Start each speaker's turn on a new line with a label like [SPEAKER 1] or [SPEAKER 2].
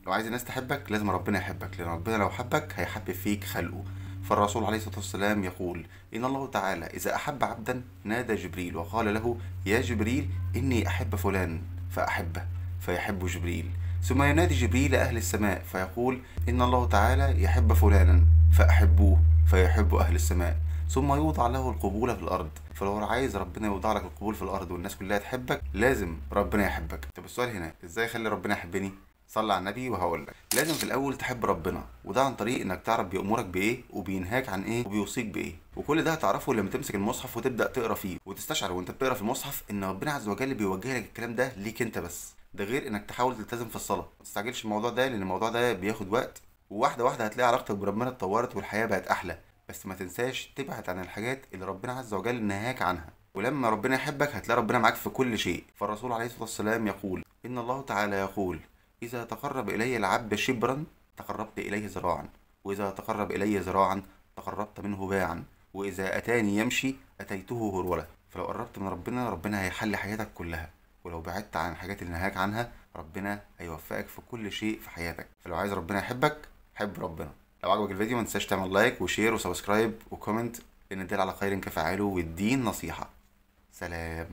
[SPEAKER 1] لو عايز الناس تحبك لازم ربنا يحبك، لان ربنا لو حبك هيحبب فيك خلقه. فالرسول عليه الصلاة والسلام يقول: إن الله تعالى إذا أحب عبدا نادى جبريل وقال له: يا جبريل إني أحب فلان فأحبه، فيحب جبريل. ثم ينادي جبريل أهل السماء فيقول: إن الله تعالى يحب فلانا فأحبوه، فيحب أهل السماء. ثم يوضع له القبول في الأرض. فلو عايز ربنا يوضع لك القبول في الأرض والناس كلها تحبك لازم ربنا يحبك. طب السؤال هنا، إزاي أخلي ربنا يحبني؟ صلى على النبي وهقول لك. لازم في الاول تحب ربنا، وده عن طريق انك تعرف بيأمرك بايه وبينهاك عن ايه وبيوصيك بايه، وكل ده هتعرفه لما تمسك المصحف وتبدأ تقرا فيه، وتستشعر وانت بتقرا في المصحف ان ربنا عز وجل بيوجه لك الكلام ده ليك انت بس. ده غير انك تحاول تلتزم في الصلاة، ما تستعجلش الموضوع ده لان الموضوع ده بياخد وقت، وواحدة واحدة هتلاقي علاقتك بربنا اتطورت والحياة بقت احلى. بس ما تنساش تبعد عن الحاجات اللي ربنا عز وجل نهاك عنها، ولما ربنا يحبك هتلاقي ربنا معاك في كل شيء. فالرسول عليه الصلاة والسلام يقول: إن الله تعالى يقول: إذا تقرب إلي العبد شبرا تقربت إليه ذراعا، وإذا تقرب إلي ذراعا تقربت منه باعا، وإذا أتاني يمشي أتيته هرولة. فلو قربت من ربنا ربنا هيحل حياتك كلها، ولو بعدت عن الحاجات اللي نهاك عنها ربنا هيوفقك في كل شيء في حياتك. فلو عايز ربنا يحبك حب ربنا. لو عجبك الفيديو ما تنساش تعمل like و share و subscribe و comment، لأن الدال على خير كفاعله والدين نصيحة. سلام.